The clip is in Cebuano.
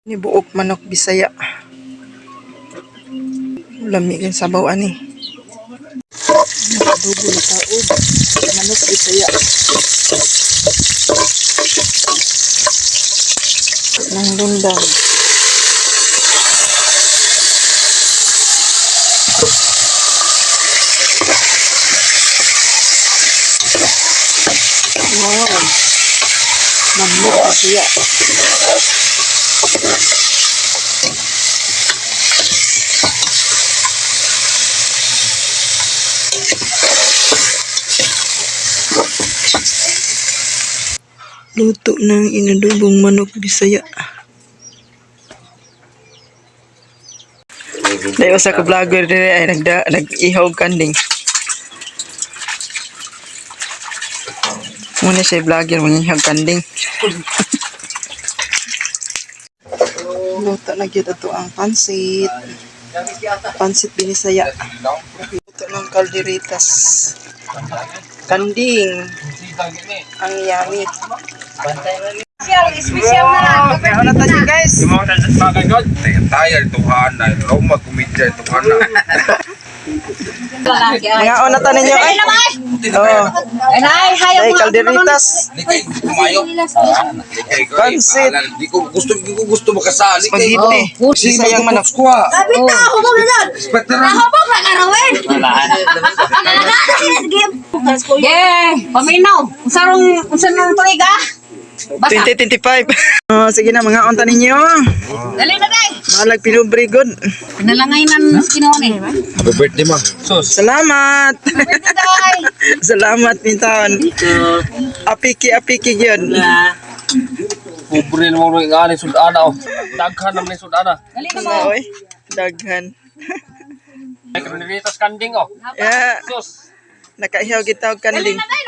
Ni buok manok Bisaya. Lami kay sabaw ani. Adobo na taod. Manok Bisaya. Nang lundang. Wow. Manok Bisaya. Luto ng inadobong manok Bisaya. Dahil sa ka vlogger dire ay nagda nag-ihaw kanding. Muna siya vlogger mangihaw kanding. Luto na gyud ato ang pansit. Pansit Binisaya. Luto ng kalderitas. Kanding. Ang yummy. Special na lang. Kaon na tayo, guys. Tayo tuhan na Roma komedya tuhan na. Mga na ta ninyo ay. Oh, Ay, hay ay kalderitas. Di kay kumayo. Di kay Pansit. Di ko gusto makasali kay. Spaghetti. Bisayang manok. Kuha. Sabi ta, hubog na lang. Veteran. Hubog na karawin. Yeah, paminaw. Unsa rong unsa nang tuig ah? Basta. 2025. Oh, sige na, mga onta ninyo. Dali na day. Malag pinubre good. Pinalangay nan kinuha ni. Happy birthday, ma. Salamat. Day. Salamat mintaon. Apiki apiki gyud. Pobre naman mo yung ani sudana oh. Daghan naman yung sudana. Dali na mo. Na oy. Daghan. Ay, kanilitas kanding oh. Yeah, Sus. nakaihaw gid tawag Dali kanding. na day.